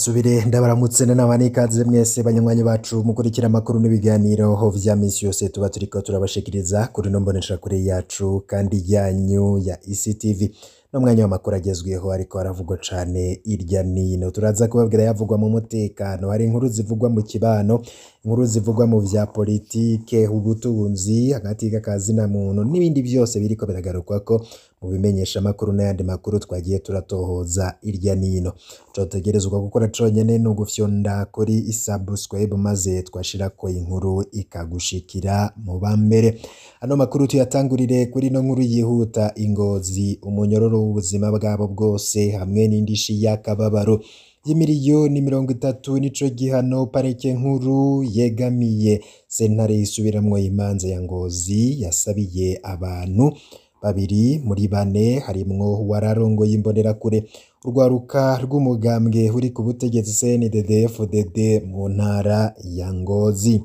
Nsubire ndabaramutse n'abandi ikaze mwese banywanyi bacu mukurikira amakuru n'ibiganiro vya misi yose tuba turiko turabashikiriza kuri no mboneshakure yacu kandi yanyu ya ECTV. N'umwanya w'amakuru agezweho ariko aravugwa cane irya nino, turaza kubabwira yavugwa mu mutekano, hari inkuru zivugwa mu kibano, inkuru zivugwa mu vya politike, ubutunzi, hagati k'akazina muntu n'ibindi vyose biriko biragarukwako mu bimenyesha makuru n'ayandi makuru twagiye turatohoza irya nino. Cotegerezwa gukora conyene ni ugufyonda kuri subscribe maze twashirako inkuru ikagushikira mu bambere. Ano makuru tuyatangurire kuri no nkuru yihuta ingozi, umunyororo w'ubuzima bwabo bwose hamwe n'indishi y'akababaro y'imiliyoni 30 nico gihano parike nkuru yegamiye sentare isubiramwo imanza ya Ngozi yasabiye abantu babiri muri bane harimwo uwararongoye imbonerakure urwaruka rw'umugambwe uri ku butegetsi CNDD-FDD mu ntara ya Ngozi.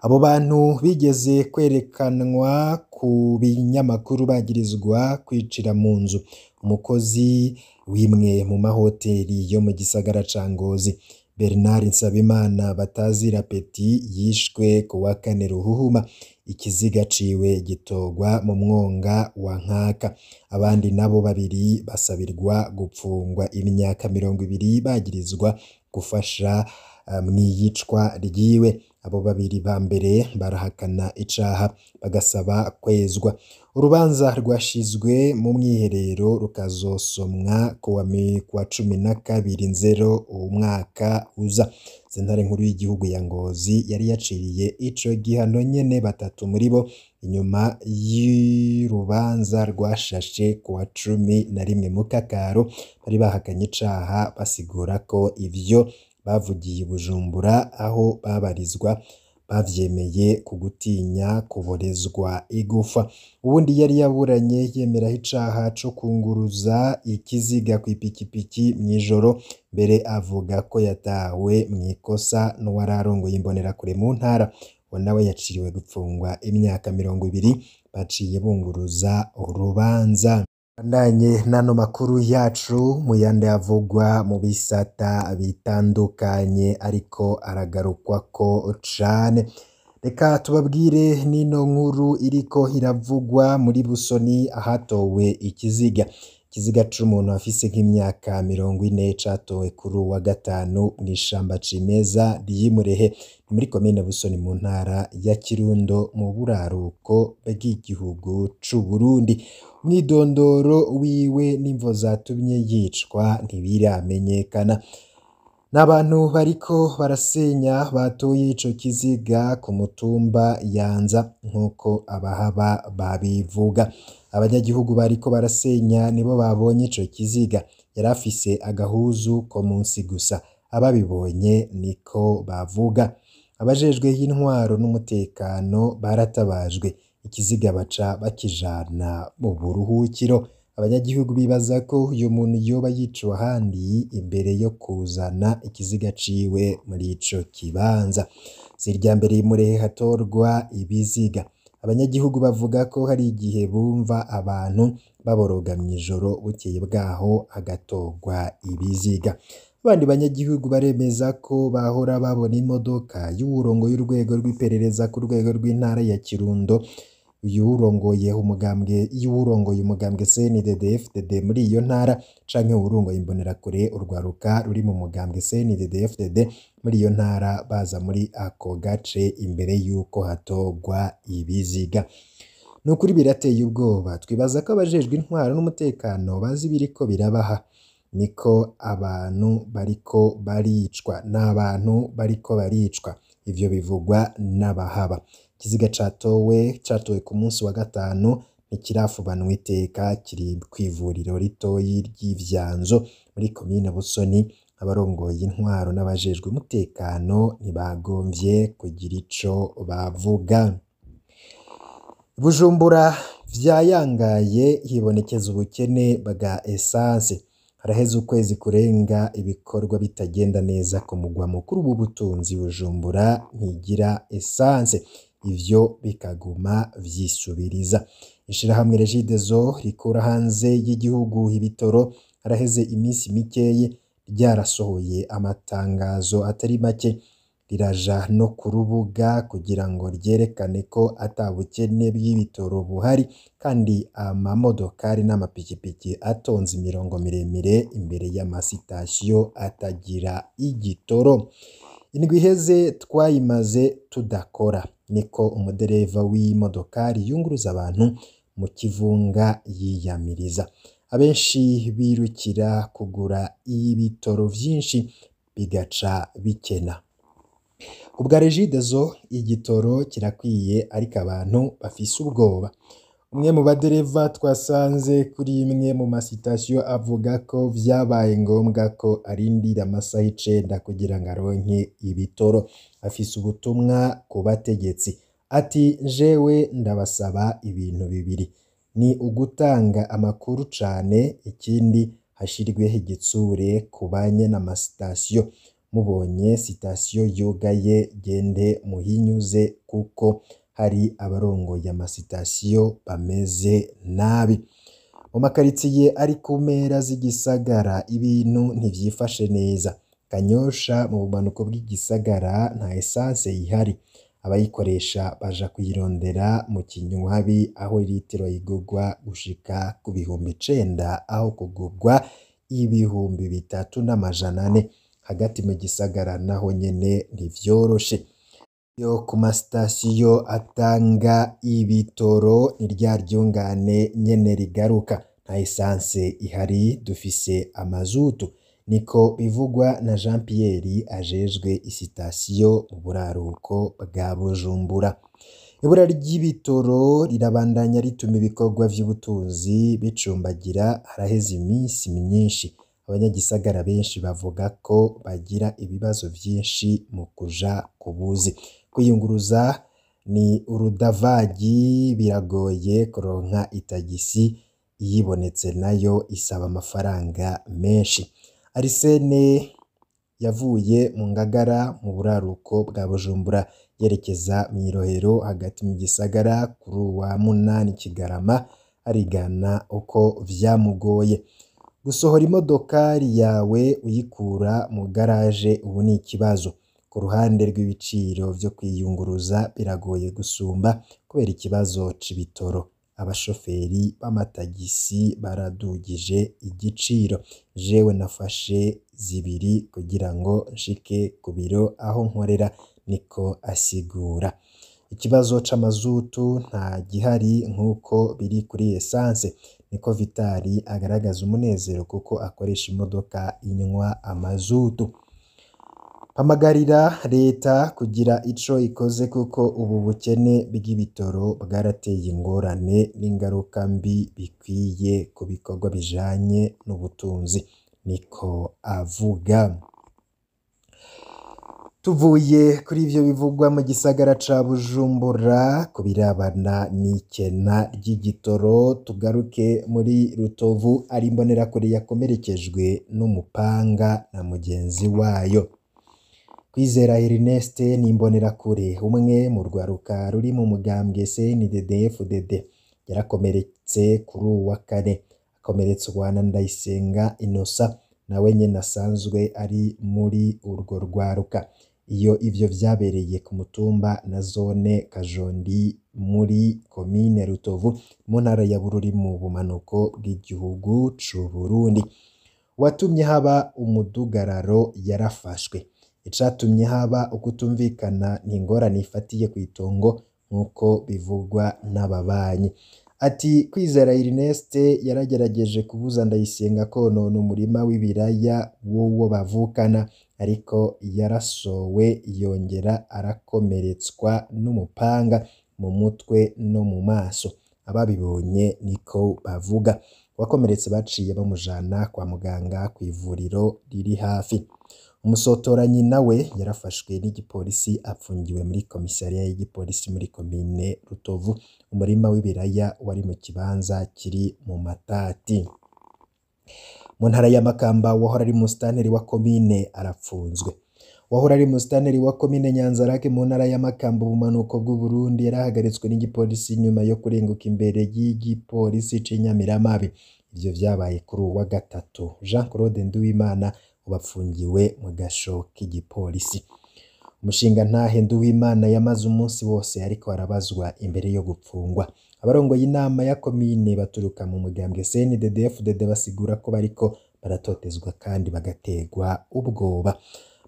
Abo bantu bigeze kwerekanwa ku binyamakuru bagirizwa kwicira mu nzu umukozi w'imwe mu mahoteli yo mu gisagara ca Ngozi, Bernard Nsabimana batazira Peti, yishwe ku wa kane Ruhuhuma, ikiziga ciwe gitorwa mu mwonga wa Nkaka. Abandi nabo babiri basabirwa gupfungwa imyaka 20 bagirizwa gufasha mw'iyicwa ryiwe. Abo babiri ba mbere barahakana icaha bagasaba kwezwa. Urubanza rwashizwe mu mwiherero rukazosomwa kuwa 12 Nzero umwaka uza. Sentare nkuru y'igihugu ya Ngozi yari yaciriye ico gihano nyene batatu muri bo inyuma y'urubanza rwashashe kuwa 11 Mukakaro, bari bahakanye icaha basigura ko ivyo bavugiye i Bujumbura aho babarizwa bavyemeye ku gutinya kuborezwa igufa. Uwundi yari yaburanye yemeraho icaha co kunguruza ikiziga kw'ipikipiki mw'ijoro, mbere avuga ko yatawe mw'ikosa n'uwararongoye imbonerakure mu ntara. Uwo nawe yaciriwe gupfungwa imyaka 20, baciye bunguruza urubanza. Bandanye n'ano makuru yacu muyandi avugwa mu bisata bitandukanye ariko aragarukwako cane. Reka tubabwire n'ino nkuru iriko iravugwa muri Busoni ahatowe ikiziga. Ikiziga c'umuntu afise nk'imyaka 40 catowe kuri uwa gatanu mw'ishamba cimeza ry'i Murehe, ni muri komine Busoni mu ntara ya Kirundo mu buraruko bw'igihugu c'Uburundi. Umwidondoro wiwe n'imvo zatumye yicwa ntibiramenyekana. N'abantu bariko barasenya batoye ico kiziga ku mutumba Yanza nk'uko abahaba babivuga. Abanyagihugu bariko barasenya nibo babonye ico kiziga, yari afise agahuzu ko munsi gusa, ababibonye niko bavuga. Abajejwe intwaro n'umutekano baratabajwe, ikiziga baca bakijana mu buruhukiro. Abanyagihugu bibaza ko uyu muntu yoba yiciwe ahandi imbere yo kuzana ikiziga ciwe muri ico kibanza. Si irya mbere i Murehe hatorwa ibiziga. Abanyagihugu bavuga ko hari igihe bumva abantu baboroga mw'ijoro bukeye bwaho hagatorwa ibiziga. Abandi banyagihugu baremeza ko bahora babona imodoka y'uwurongoye urwego rw'iperereza ku rwego rw'intara ya Kirundo, y'uwurongoye umugambwe CNDD-FDD muri iyo ntara canke uwurongoye imbonerakure urwaruka ruri mu mugambwe CNDD-FDD muri iyo ntara baza muri ako gace imbere y'uko hatorwa ibiziga. Nukuri birateye ubwoba, twibaza ko abajejwe intwaro n'umutekano bazi ibiriko birabaha. Niko abantu bariko baricwa, n'abantu bariko baricwa, ivyo bivugwa n'abahaba. Ikiziga catowe ku munsi wa gatanu ntikirafubanwa iteka, kiri kw'ivuriro ritoyi ry'Ivyanzo muri komine Busoni. Abarongoye intwaro n'abajejwe umutekano ntibagomvye kugira ico bavuga. Bujumbura vyayangaye hibonekeza ubukene bwa essence. Haraheze ukwezi kurenga ibikorwa bitagenda neza ku mugwa mukuru w'ubutunzi Bujumbura ntigira essence, ivyo bikaguma vyisubiriza. Ishirahamwe Regideso rikura hanze y'igihugu ibitoro haraheze imisi mikeyi Ryarasohoye amatangazo atari make, riraja no ku rubuga kugira ngo ryerekane ko ata bukene bw'ibitoro buhari, kandi amamodokari n'amapikipiki atonze imirongo miremire imbere y'amasitasiyo atagira igitoro. Indwi iheze twayimaze tudakora, niko umudereva w'imodokari yunguruza abantu mu kivunga yiyamiriza. Abenshi birukira kugura ibitoro vyinshi bigaca bikena. Kubwa Regideso igitoro kirakwiye ariko abantu bafise ubwoba. Umwe mu badereva twasanze kuri imwe mu masitasiyo avuga ko vyabaye ngombwa ko arindira amasaha 9 kugira ngo aronke ibitoro. Afise ubutumwa ku bategetsi ati: "Jewe ndabasaba ibintu bibiri, ni ugutanga amakuru cane, ikindi hashirweho igitsure ku banyenamasitasiyo. Mubonye sitasiyo yugaye gende muhinyuze kuko hari abarongoye amasitasiyo bameze nabi." Mu makaritsiye ari ku mpera z'igisagara ibintu ntivyifashe neza. Kanyosha mu bumanuko bw'igisagara nta esanse ihari, abayikoresha baja kuyirondera mu Kinywabi aho litiro igurwa gushika ku 9000 aho kugurwa 3400. Hagati mu gisagara naho nyene ntivyoroshe. Yo ku masitasiyo atanga ibitoro ni rya ryungane nyene rigaruka, nta esanse ihari dufise amazutu, niko bivugwa na Jean Pierre ajejwe isitasiyo mu buraruko bwa Bujumbura. Ibura ry'ibitoro rirabandanya rituma ibikorwa vy'ubutunzi bicumbagira. Haraheze iminsi myinshi abanyagisagara benshi bavuga ko bagira ibibazo vyinshi mu kuja ku buzi. Kwiyunguruza ni urudavagi, biragoye kuronka itagisi, iyibonetse nayo isaba amafaranga menshi. Arsene yavuye mu Ngagara mu buraruko bwa Bujumbura yerekeza mw'Irohero hagati mu gisagara kuri uwa 8 Kigarama, arigana uko vyamugoye. Gusohora imodokari yawe uyikura mu garaje ubu ni ikibazo. Ku ruhande rw'ibiciro vyo kwiyunguruza biragoye gusumba kubera ikibazo c'ibitoro. Abashoferi b'amatagisi baradugije igiciro. Jewe nafashe 2 kugira ngo nshike ku biro aho nkorera, niko asigura. Ikibazo c'amazutu nta gihari nk'uko biri kuri esanse, niko Vitali agaragaza umunezero kuko akoresha imodoka inywa amazutu. Hamagarira leta kugira ico ikoze kuko ubu bukene bw'ibitoro bwarateye ingorane n'ingaruka mbi bikwiye ku bikorwa bijanye n'ubutunzi, niko avuga. Tuvuye kuri ivyo bivugwa mu gisagara ca Bujumbura ku birabana n'ikena ry'igitoro, tugaruke muri Rutovu ari imbonerakure yakomerekejwe n'umupanga na mugenzi wayo. Kwizera Ernest ni imbonerakure, umwe mu rwaruka ruri mu mugambwe CNDD-FDD, yarakomeretse kuri uwa kane, akomeretswa na Ndayisenga Innocent nawe nyene asanzwe ari muri urwo rwaruka. Iyo ivyo vyabereye ku mutumba na zone Kajondi muri komine Rutovu mu ntara ya Bururi mu bumanuko bw'igihugu c'Uburundi. Uwatumye haba umudugararo yarafashwe. Icatumye haba ukutumvikana n'ingorane ifatiye kw'itongo nk'uko bivugwa n'ababanyi. Ati: Kwizera Ernest yaragerageje kubuza Ndayisenga konona umurima w'ibiraya w'uwo bavukana, ariko yarasowe yongera arakomeretswa n'umupanga mu mutwe no mu maso. Ababibonye niko bavuga. Uwakomeretse baciye bamujana kwa muganga kw'ivuriro riri hafi. Umusotoranyi nawe yarafashwe n'igipolisi apfungiwe muri komisariya y'igipolisi muri komine Rutovu. Umurima w'ibiraya wari mu kibanza kiri mu Matati. Mu ntara ya Makamba uwahora ari musitanteri wa komine arapfunzwe. Uwahora ari musitanteri wa komine Nyanzarake mu ntara ya Makamba ubumanuko bw'Uburundi yarahagaritswe n'igipolisi nyuma yo kurenguka imbere y'igipolisi c'Inyamiramabi. Ivyo vyabaye kuri uwa gatatu. Jean Claude Nduwimana Ubapfungiwe mu gasho k'igipolisi. Umushingantahe Nduwimana yamaze umunsi wose ariko arabazwa imbere yo gupfungwa. Abarongoye inama ya komine baturuka mu mugambwe CNDD-FDD basigura ko bariko baratotezwa kandi bagategwa ubwoba.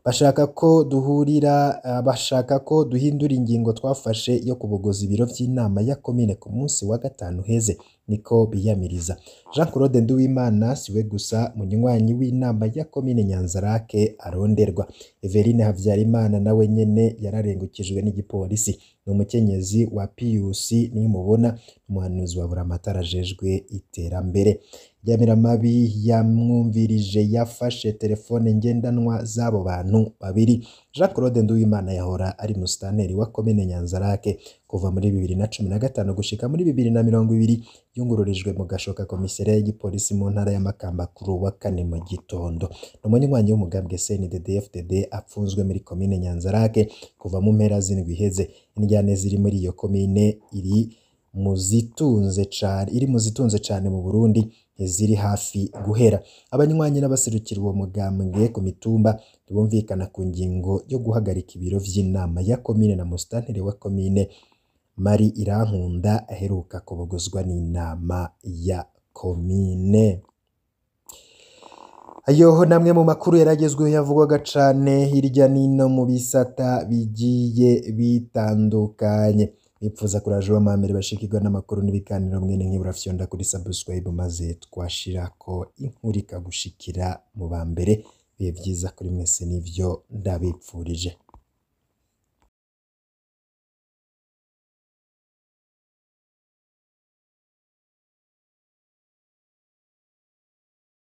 Bashaka ko duhurira, bashaka ko duhindura ingingo twafashe yo kubogoza ibiro vy'inama ya komine ku munsi wa gatanu heze, niko biyamiriza. Jean Claude Nduwimana siwe gusa munywanyi w'inama ya komine Nyanzarake aronderwa. Everine Havyarimana nawe nyene yararengukijwe n'igipolisi. Ni umukenyezi wa Pius Nimubona, umuhanuzi wa Buramatari ajejwe iterambere. Nyamiramabi yamwumvirije yafashe telefone ngendanwa z'abo bantu babiri. Jean Claude Nduwimana yahora ari musitanteri wa komine Nyanzarake kuva muri 2015 gushika muri 2020, yungururijwe mu gashoka komiseriya y'igipolisi mu ntara ya Makamba kuri uwa kane mu gitondo. Ni umunywanyi w'umugambwe CNDD-FDD apfunzwe muri komine Nyanzarake kuva mu mpera z'indwi iheze. Indyane ziri muri iyo komine iri mu zitunze cane, iri mu zitunze cane mu Burundi ziri hafi guhera. Abanywanyi n'abaserukira uwo mugambwe ku mitumba ntibumvikana ku ngingo yo guhagarika ibiro vy'inama ya komine na musitanteri wa komine Mari Irankunda aheruka kubogozwa n'inama ya komine. Ayoho namwe mu makuru yaragezweho yavugwaga cane hirya nino mu bisata bigiye bitandukanye. Bipfuza kuraje w'amambere bashikirwa n'amakuru n'ibiganiro mwene nk'ibura kuri subscribe maze twashirako inkuru ikagushikira mu ba mbere. Bihe vyiza kuri mwese nivyo ndabipfurije.